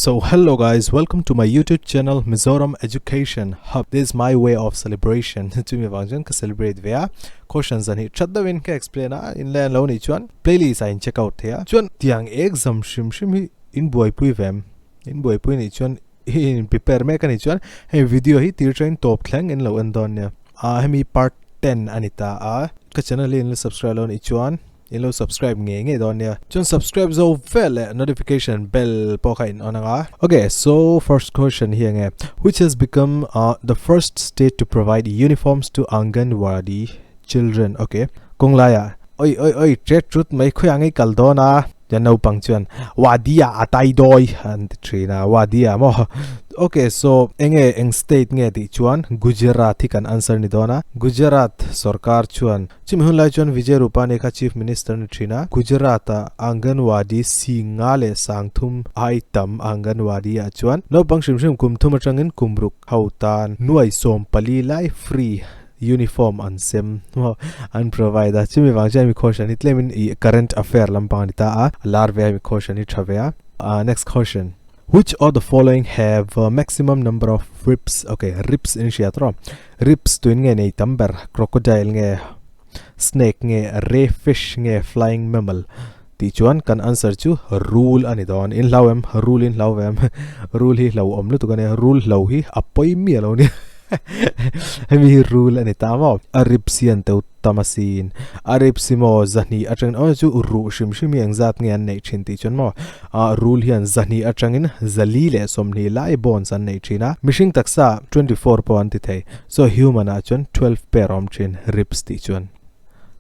So hello guys, welcome to my YouTube channel Mizoram Education Hub. This is my way of celebration. Chumi wang chuan ka celebrate ve a. Question zan hi that deuhin ka explain a, in len lo ni chuan playlist a in check out thei a. Chuan tiang exam hrim hrim hi in buaipui vem. In buaipui nih chuan in prepare mek a nih chuan hei video hi tir train tawp thleng in lo en dawn nia. A hemi part 10 ani ta a. Ka channel hi in la subscribe lo nih chuan In lo subscribe ngei ngei dawn nia. Chuan subscribe zo vel leh notification bell pawh kha in on anga. Ok, so first question hi enge, which has become the first state to provide uniforms to Anganwadi children? Ok, kawng laiah oi oi oi tet rut mai khawiah ngei kal dawn a? Chuan naupang chuan Wadi ah a tai dawi an ti thin a, Wadi ah maw? Ok, so enge eng state nge tih chuan Gujarat hi kan answer ni dawn a. Gujarat sorkar chuan Chumi hun lai chuan Vijay Rupani kha Chief Minister ni thin a, Gujarat-a Anganwadi Singa leh Sangthum ai tam Anganwadi-ah chuan naupang hrim hrim kum thum atangin kum ruk ho tan nuai 14 lai free uniform an sem an provide a. Chumi vang chuan mi question hi tlemin ih current affair lampang a ni ta a, a lar ve a mi question hi tha ve a. Next question. Which of the following have maximum number of ribs? Okay, ribs in hria tawh. Ribs tuin nge nei tam ber? Crocodile nge snake nge ray fish nge flying mammal? Tih chuan kan answer chu rul a ni dawn. In hlau em? Rul in hlau ve em? Rul hi hlo awm lutuk a nia. Rul hlo hi a pawi miah lo nia. Hemi hi rul a ni ta maw? A ribs hian teu tam asin. A ribs hi maw zahnih atangin aw chu ruh hrim hrim hi engzat nge an neih thin tih chuan maw ah rul hian zahnih atangin zali leh sawmhnih lai bones an neih thin a. Mihring taksa 24 pawh an ti thei. So human ah chuan 12 pair a awm thin ribs tih chuan.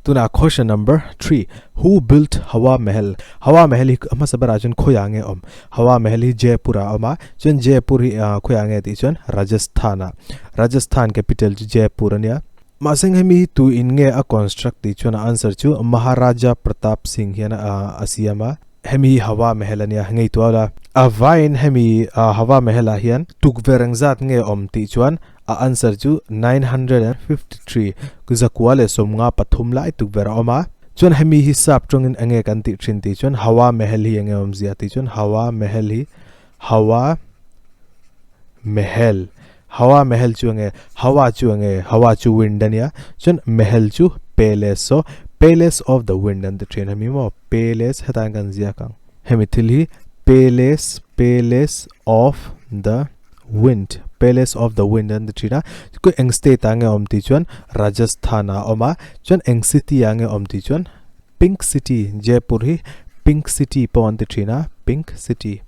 Tunah question number 3, Who built Hawa Mahal? Hawa Mahal hi a hmasa berah chuan khawiah nge awm? Hawa Mahal hi Jaipur ah a awm a, chuan Jaipur hi khawiah nge tih chuan Rajasthan ah. Rajasthan capital chu Jaipur a nia. Mahse hemi hi tu in nge a construct tih chuan a answer chu Maharaja Pratap Singh hian a siam a. Hemi hi Hawa Mahal a nia, ngei tual a. A vaiin hemi Hawa Mahal ah hian tukverh engzat nge awm tih chuan a answer chu 953, 953 lai tukverh a awm a. Chuan hemi hi sap tawngin enge kan tih thin tih chuan Hawa Mahal hi enge awmzia tih chuan Hawa Mahal hi Hawa Mahal Hawa Mahal chu enge Hawa chu enge Hawa chu wind ania chuan Mahal chu palace so palace of the wind an ti thin hemi maw palace hetah hian kan ziak ang hemi thil hi palace palace of the wind palace of the wind an ti thin a chu eng state ah nge awm tih chuan Rajasthan ah a awm a chuan eng city ah nge awm tih chuan Pink City, Jaipur hi Pink City pawh an ti thin a, Pink City.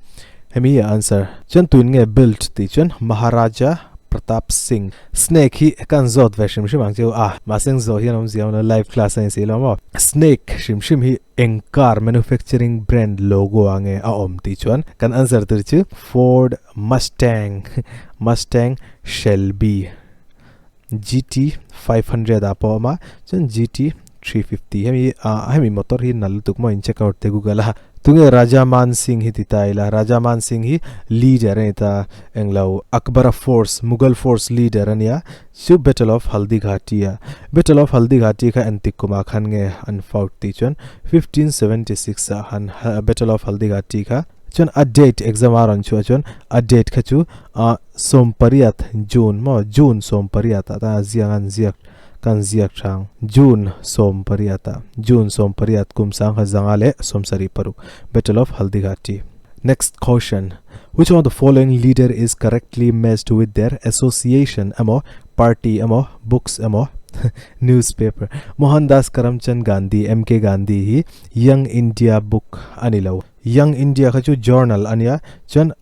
Hemi hi a answer. Chuan tuin nge built tih chuan Maharaja Pratap Singh. Snake hi kan zawt ve hrim hrim ang chu a, mahse ang zawh hian awmzia awm lo, live class a insi lo maw. Snake hrim hrim hi eng car manufacturing brand logo ah nge a awm tih chuan kan answer tur chu Ford Mustang, Mustang Shelby. GT 500 ah pawh a awm a chuan GT 350 hemi ah hemi motor hi nal lutuk maw in check out teh google a tunge Raja Man Singh hi ti ta ila Raja Man Singh hi leader a ni ta englo Akbar a force Mughal force leader a nia chu battle of Haldighati a battle of Haldighati kha entik kumah khan nge an fought tih chuan 1576 ah khan battle of Haldighati kha Chuan a date exam a rawn chhuah chuan a date kha chu ah 18 June maw June 18 ah tan a ziak an ziak kan ziak thang June 18 ah June 18 kum 1976 Battle of Haldighati. Next question Which one of the following leader is correctly matched with their association emaw party emaw books emaw newspaper Mohandas Karamchand Gandhi MK Gandhi hi Young India book a ni lo. Young India kha chu journal a nia chuan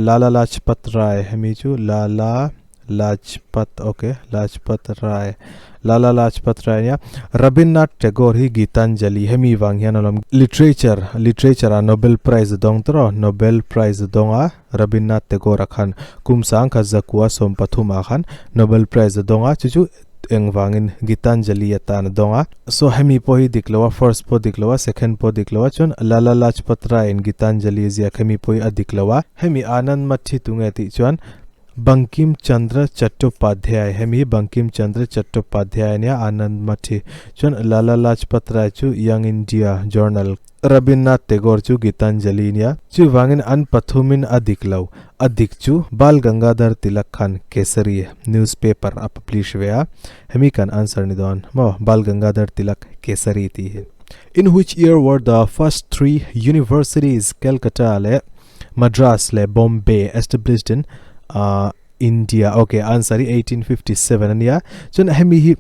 Lala Lajpat Rai hemi chu Lala Lajpat ok Lajpat Rai Lala Lajpat Rai ania Rabindranath Tagore hi Gitanjali hemi vang hian a lawm literature literature ah Nobel Prize a dawng tawh a Nobel Prize a dawng a Rabindranath Tagore a khan kum 1913 ah khan Nobel Prize a dawng a chu chu Engvangin Gitanjali atan a dawng a. So hemi pawh hi dik lo a, first pawh dik lo a, second pawh dik lo a, chuan Lala Lajpat Rai in Gitanjali a ziak hemi pawh hi a dik lo a. Hemi Anand Math hi tunge tih chuan Bankim Chandra Chattopadhyay hemi hi Bankim Chandra Chattopadhyay ania Anand Math hi chuan Lala Lajpat Rai chu Young India Journal Rabindranath Tagore chu Gitanjali ania chuvangin an pathumin a dik lo a dik chu Bal Gangadhar Tilak khan Kesari newspaper a publish ve a hemi kan answer ni dawn maw Bal Gangadhar Tilak Kesari tih hi. In which year were the first three universities Calcutta leh Madras leh Bombay established in India okay answer hi 1857 ania chuan hemi hi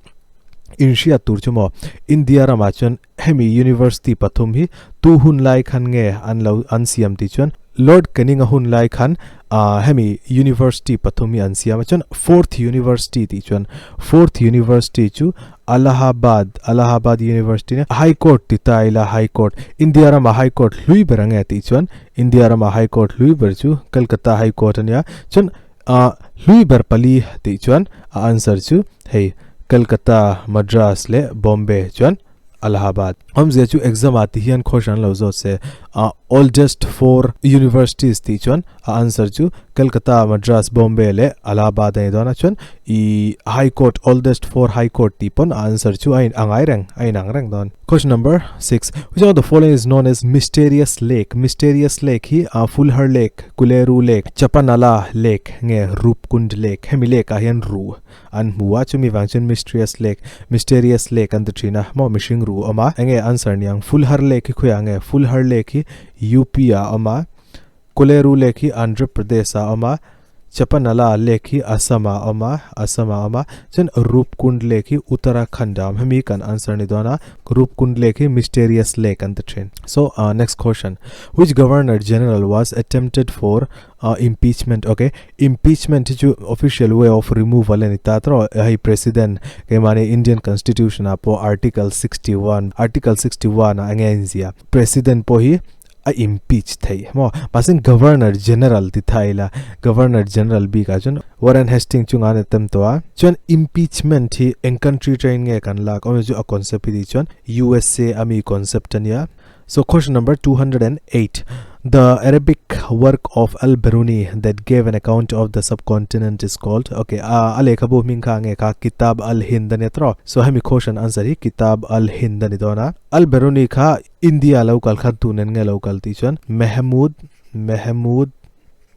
inhriat tur chu maw India ramah chuan hemi university pathum hi tu hun lai khan nge an lo an siam tih chuan Lord Canning a hun lai khan ah hemi university pathum hi an siam a chuan fourth university tih chuan fourth university chu Allahabad Allahabad University nia High Court ti ta ila High Court India rama High Court hlui ber ang e tih chuan India rama High Court hlui ber chu Calcutta High Court ania chuan ah hlui ber pali tih chuan a answer chu hei Calcutta Madras leh Bombay chuan Allahabad. Awmzia chu exam ah ti hian question an lo zawt se ah oldest four universities tih chuan a answer chu Calcutta, Madras, Bombay leh Allahabad a ni dawn a chuan ih High Court oldest four High Court tih pawn a answer chu a in a ngai reng a inang reng dawn. Question number 6 Which one of the following is known as mysterious lake? Mysterious lake hi ah Fulhar Lake, Kuleru Lake, Chapanala Lake nge Rupkund Lake hemi lake ah hian ruh An hmu a, chumi vang chuan Mysterious Lake, Mysterious Lake an ti thin a, maw mihring ru awm a, enge answer niang, Fulhar Lake hi khawiah nge, Fulhar Lake hi UP ah a awm a, Koleru Lake hi Andhra Pradesh ah a awm a, Chapanala Lake hi Assam ah a awm a, Assam ah a awm a, chuan Rupkund Lake hi Uttarakhand ah a awm, hemi kan answer ni dawn a, Rupkund Lake hi Mysterious Lake an ti thin. So, next question, Which Governor General was attempted for Ah impeachment ok impeachment hi chu official way of removal a ni ta tawh hei president keimahni Indian constitution ah pawh article 61 article 61 ah enge a inzia president pawh hi a impeach theih maw mahse governor general ti thai ila governor general bik ah chuan Warren Hastings chunga an attempt tawh a chuan impeachment hi eng country train nge kan lak awmzia chu a concept hi tih chuan USA ami concept ania. So question number 208. The Arabic work of Al-Biruni that gave an account of the subcontinent is called okay uh, a lehkhabu hming kha nge kha Kitab al-Hind ania tawh so hemi question answer hi Kitab al-Hind ani dawn a Al-Biruni kha India lo kal khan tu nen nge lo kal tih chuan Mehmood Mehmood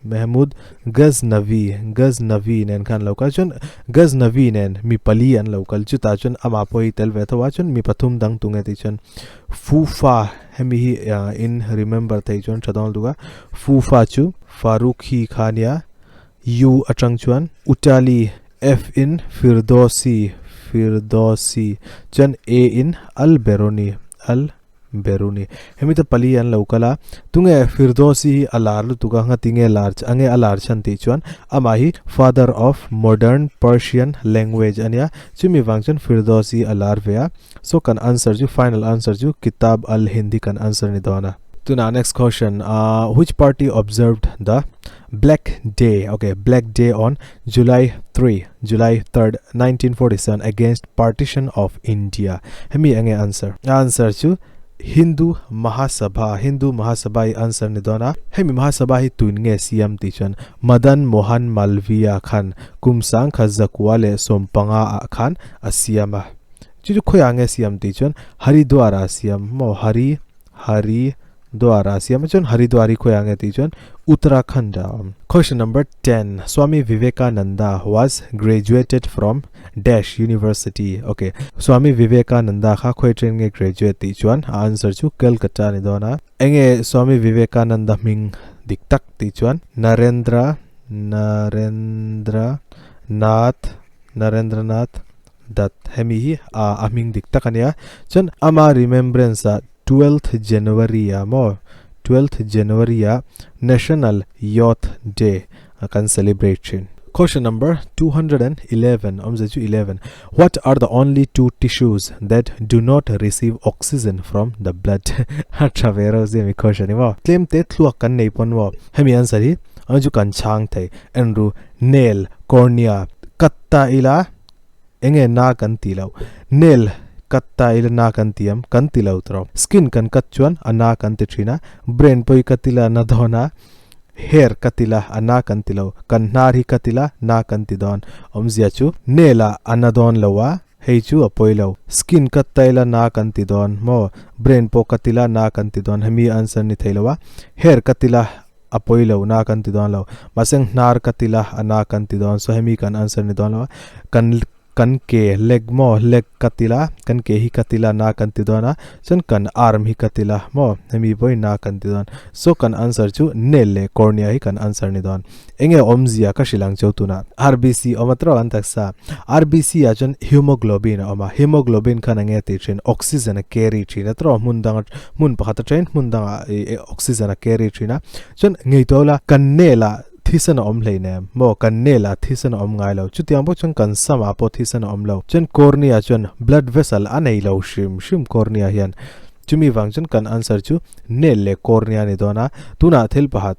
Mehmood Ghaznavi, Ghaznavi nen khan lo kal chuan Ghaznavi nen mi pali an lo kal chutah chuan amah pawh hi tel ve tho a chuan mi pathum dang tunge tih chuan Fufa hemi hi in remember thei chuan tha dawn lutuk a Fufa chu Farukhi kha ania U atang chuan Utali F in Firdosi Firdosi chuan A in Alberoni Al Beruni. Hemi te pali an lo kal a, tunge Firdausi hi a lar lutuk a, ngatinge lar ange a lar chhan tih chuan amah hi father of modern Persian language a nia, chumi vang chuan Firdausi a lar ve a. So kan answer chu final answer chu Kitab al-Hind hi kan answer ni dawn a. Tunah next question, which party observed the Black Day, okay, Black Day on July 3, July 3rd, 1947 against partition of India. Hemi enge answer? Answer chu Hindu Mahasabha, Hindu Mahasabha i answer ni dawn a. Hemi Mahasabha hi tuin nge siam tih chuan Madan Mohan Malviya khan kum sangkhat zakua leh sawmpanga ah khan a siam a. Chu chu khawiah nge siam tih chuan Haridwar ah siam maw Hari Hari Dwar a siam a chuan Haridwar hi khawiah nge tih chuan Uttarakhand a awm. Question number 10 Swami Vivekananda was graduated from dash university ok Swami Vivekananda kha khawi train nge graduate tih chuan a answer chu Calcutta a ni dawn a. Enge Swami Vivekananda hming dik tak tih chuan Narendra Narendra Nath Narendranath Dutt hemi hi a hming dik tak a nia. Chuan ama remembrance ah 12th January ah maw 12th January ah National Youth Day kan celebrate thin. Question number 211 awmzia chu 11 What are the only two tissues that do not receive oxygen from the blood? A tha ve reuh zia mi question hi maw. Tlem te thluak kan nei pawn maw hemi answer hi awmzia chu kan chhang thei. Enru nail cornea cut ta ila Enge na kan ti lo. Nail cut ta ila na kan ti am, kan ti lo tawh. Skin kan cut chuan a na kan ti thin a, brain pawh i cut ila na dawn a. Hair ka ti la, a na kan ti lo. Kan hnar hi ka ti la, na kan ti dawn. Awmzia chu nail ah a na dawn lo a, hei chu a pawi lo. Skin ka tai la na kan ti dawn maw? Brain pawh ka ti la na kan ti dawn. Hemi answer ni thei lo a. Hair ka ti la a pawi lo, na kan ti dawn lo. Mahse hnar ka ti la a na kan ti dawn. So hemi kan answer ni dawn lo a. Kan Kan ke, leg, maw, leg ka ti la, kan ke hi ka ti la na kan ti dawn a, chuan kan arm hi ka ti la maw, hemi pawh hi na kan ti dawn. So kan answer chu nail leh cornea hi kan answer ni dawn. Enge awmzia ka hrilh ang cheu tunah. RBC awm a tawk an taksa. RBC ah chuan hemoglobin a awm a, hemoglobin khan enge tih thin, oxygen a carry thin a tawk hmun dang hmun pakhat atangin hmun dangah ih oxygen a carry thin a, chuan ngei tawh la kan nail ah Thisen a awm hleinem maw? Kan nail ah thisen a awm ngai lo. Chutiang bawk chuan kan sam ah pawh thisen a awm lo. Chuan cornea chuan blood vessel a nei lo hrim hrim cornea hian. Chumi vang chuan kan answer chu nail leh cornea a ni dawn a. Tunah thil pakhat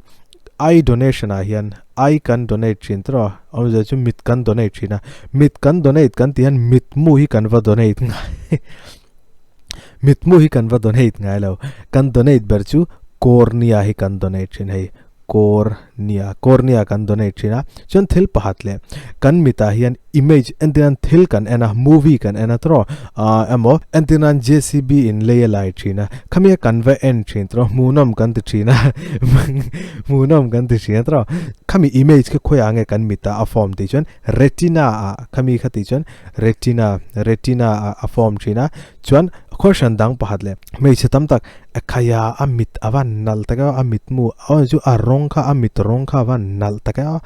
eye donation ah hian eye kan donate thin tawh a, awmzia chu mit kan donate thin a. Mit kan donate kan tih hian mitmu hi kan va donate ngai mitmu hi kan va donate ngai lo. Kan donate ber chu cornea hi kan donate thin hei. Cornea cornea kan donate thin a chuan thil pakhat leh kan mitah hian image entirnan thil kan en a movie kan en a tawh ah emaw entirnan J_C_B in lei a lai thin a khami a kan va en thin tawh hmuhnawm kan ti thin a hmuhnawm kan ti thin a tawh khami image kha khawiah nge kan mitah a form tih chuan retina ah khami kha tih chuan retina retina ah a form thin a chuan khawi hran dang pakhat leh hmeichhe tam tak A khaia a mit a van nalh tak a, a mitmu aw chu a rawng kha a mit rawng kha a van nalh tak a,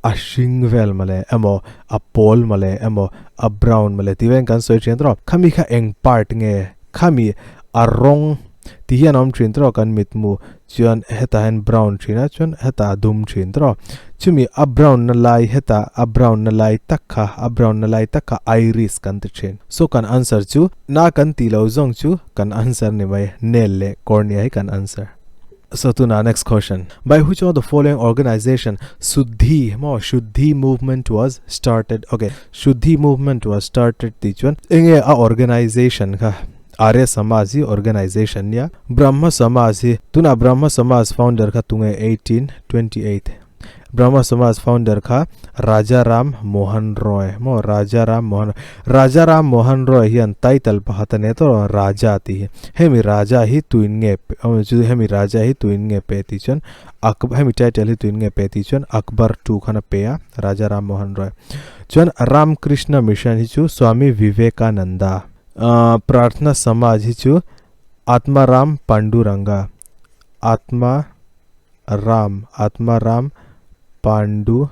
a hring vel mawle emaw a pawl mawle emaw a brown mawle tih vekin kan sawi thin tawh khami kha eng part nge khami a rawng tih hian a awm thin tawh kan mitmu chuan hetah hian brown thin a chuan hetah a dum thin tawh chumi a brown na lai hetah a brown na lai tak kha a brown na lai tak kha iris kan ti thin so kan answer chu na kan tih lo zawng chu. Kan answer ni mai, nail leh cornea hi kan answer. So tuna next question. By which of the following organization Shuddhi maw Shuddhi movement was started? Okay, Shuddhi movement was started tih chuan enge a organization kha Arya Samaj hi organization nia Brahma Samaj hi tuna Brahma Samaj founder kha tunge 1828. Brahma Samaj founder kha Raja Ram Mohan Roy maw Raja Ram Mohan Raja Ram Mohan Roy hian title pakhat a nei tawh a Raja tih hi hemi Raja hi tuin nge chu hemi Raja hi tuin nge pe tih chuan Ak hemi title hi tuin nge pe tih chuan Akbar two khan a pe a Raja Ram Mohan Roy chuan Ram Krishna Mission hi chu Swami Vivekananda ah Prarthana Samaj hi chu Atma Ram Panduranga Atma Ram Atma Ram Pandu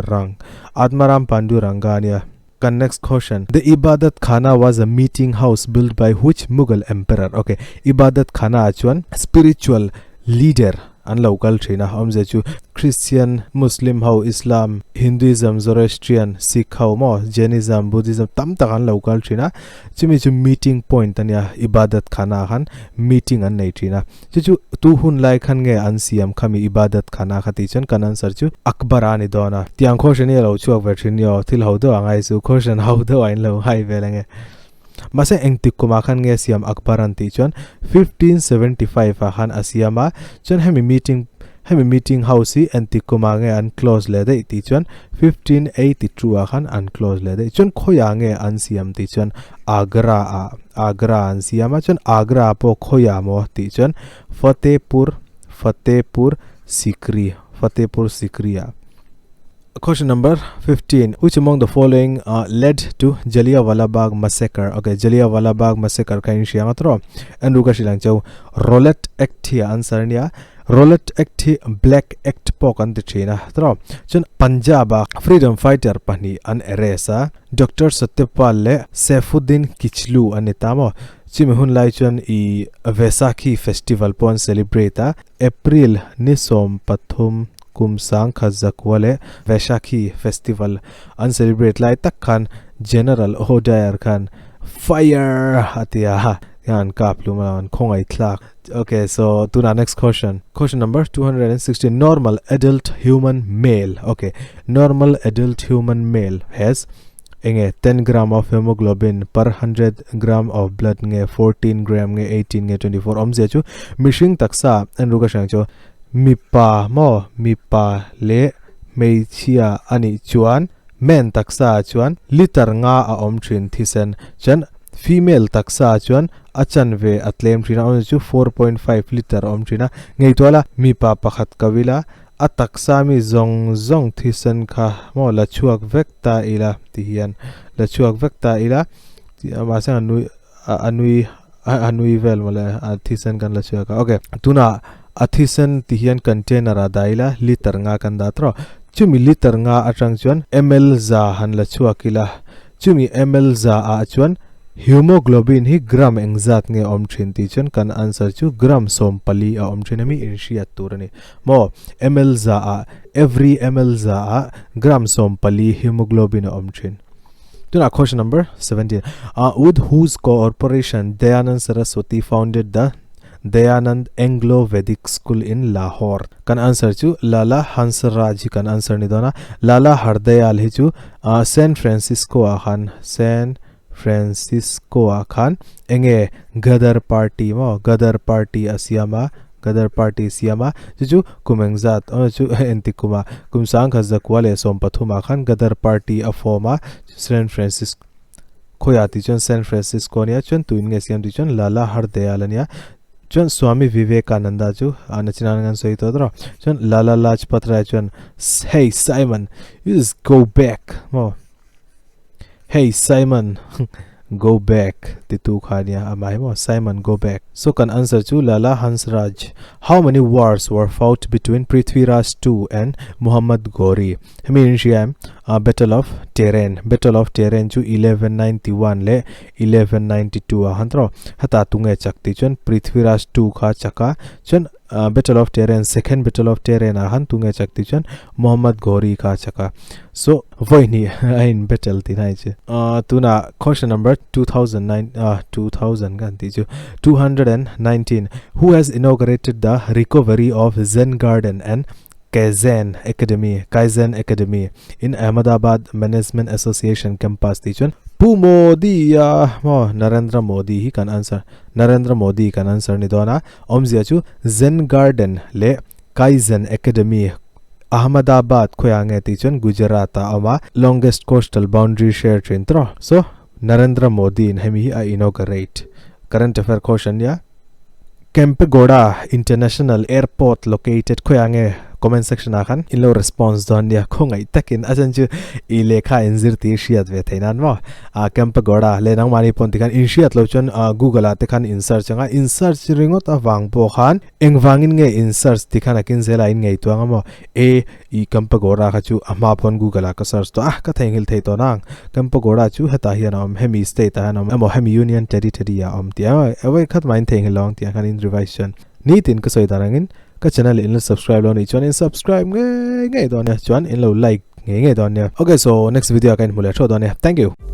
Rang Atma Ram Pandu Ranga a nia. Kan next question The Ibadat Khana was a meeting house built by which Mughal emperor? Ok Ibadat Khana ah chuan spiritual leader an lo kal thin a awmzia chu Christian, Muslim ho, Islam, Hinduism, Zoroastrian, Sikh ho maw Jainism, Buddhism tam tak an lo kal thin a chumi chu meeting point a nia Ibadat Khana ah khan meeting an nei thin a. Chu chu tu hun lai khan nge an siam khami ibadat khana kha tih chuan kan answer chu Akbar a ni dawn a. Tiang question hi a lo chhuak ve thin ni aw, thil ho deuh a ngai chu question ho deuh a in lo hai vel ange. Mahse engtik kumah khan nge siam Akbar an tih chuan 1575 ah khan a siam a, chuan hemi meeting hemi meeting house hi engtik kumah nge an close leh daih tih chuan 1582 ah khan an close leh daih. Chuan khawiah nge an siam tih chuan Agra ah. Agra an siam a chuan Agra pawh khawiah maw tih chuan Fatehpur Fatehpur Sikri Fatehpur Sikri ah. Question number 15 which among the following uh, led to Jallianwala Bagh massacre okay Jallianwala Bagh massacre kha in hriang atro en ru ka hrilang cheu Rowlatt Act hi a answer nia Rowlatt Act hi Black Act pawh kan ti thin a tro chuan Punjab a freedom fighter pahnih an arrest a Doctor Satyapal leh Saifuddin Kichlu an ni ta maw? Chumi hun lai chuan i Vaisakhi festival pawh an celebrate a, April ni 13 kum 1900 leh Vaisakhi festival an celebrate lai tak khan General O'Dwyer khan Fire! a ti a, tiang an kap hlum a, an khawngaih thlak. Ok, so tunah next question. Question number 216 Normal adult human male. Ok, normal adult human male has enge 10 gram of hemoglobin per 100 gram of blood nge 14 gram nge 18 nge 24 awmzia chu mihring taksa en ruka hrang chu Mipa maw mipa leh hmeichhia a nih chuan men taksa ah chuan liter nga a awm thin thisen chuan female taksa ah chuan a chanve a tlem thin a awmzia chu 4.5 liter a awm thin a ngaihtuah la mipa pakhat ko ila a taksa mi zawng zawng thisen kha maw la chhuak vek ta ila ti hian la chhuak vek ta ila mahse a nui a nui a nui vel mawle a thisen kan la chhuak a ok tunah a thisen ti hian container ah dah ila liter nga kan dah tawh chumi liter nga atang chuan ml za han la chhuak ila chumi ml za ah chuan hemoglobin hi gram engzat nge awm thin tih chuan kan answer chu gram 14 a awm thin ami inhriat tur a ni maw ml za ah every ml za ah gram 14 hemoglobin a awm thin. Tuna question number 17. With whose corporation Dayanand Saraswati founded the Dayanand Anglo-Vedic School in Lahore? Kan answer chu Lala Hansraj hi kan answer ni dawn a. Lala Hardayal hi chu San Francisco ah khan San Francisco ah khan enge Gadar Party maw Gadar Party a siam a. Gadar Party siam a, chu chu kum engzat aw chu entik kuma kum 1913 ah khan Gadar Party a form a, San Francisco khawiah tih chuan San Francisco ania chuan tuin nge siam tih chuan Lala Hardayal ania chuan Swami Vivekananda chu a nachina an sawi tawh tawh chuan Lala Lajpat Rai chuan Hey Simon you just go back maw Hey Simon go back ti tu kha ania amah hi maw Simon go back so kan answer chu Lala Hansraj How many wars were fought between Prithviraj II and Muhammad Ghori hemi in hria em Battle of Tarain Battle of Tarain chu 1191 leh 1192 ah khan tawh heta tunge chak tih chuan Prithviraj II kha chak a chuan Battle of Tarain second Battle of Tarain ah khan tunge chak tih chuan Muhammad Ghori kha chak a so vawi hnih a in battle tih na chu tuna question number 2009 2000 kan tih chu 219 who has inaugurated the recovery of Zen Garden and Kaizen Academy Kaizen Academy in Ahmedabad Management Association campus tih chuan Pu Modi a maw Narendra Modi hi kan answer Narendra Modi kan answer ni dawn a awmzia chu Zen Garden leh Kaizen Academy Ahmedabad khawiah nge tih chuan Gujarat ah a awm a, longest coastal boundary share thin tawh. So, Narendra Modi in hemi hi a inaugurate. Current affair question nia. Kempegowda International Airport located khawiah nge comment section ah khan in lo response dawn nia khawngaih takin a chan chu i lehkha in zir tih hriat ve theih nan maw. A Kempegowda leh nangmahni pawn tikhan in hriat loh chuan Google ah te khan in search anga in search ringawt avang pawh khan Engvangin nge in search ti khan a kin zela in ngei tuang a maw? E, i Kampagora kha chu a hma pawn Google ah ka search tawh a, ka theihnghilh thei tawh nang. Kampagora chu hetah hian a awm, hemi state ah hian a awm emaw hemi union territory ah a awm tih a emaw khat mah in theihnghilh lo ang tih ang khan in revise chuan nitin ka sawi dan angin ka channel in la subscribe lo nih chuan in subscribe ngei ngei dawn nia chuan in lo like ngei ngei dawn nia. Ok so next video ah ka inhmu leh theuh dawn nia. Thank you.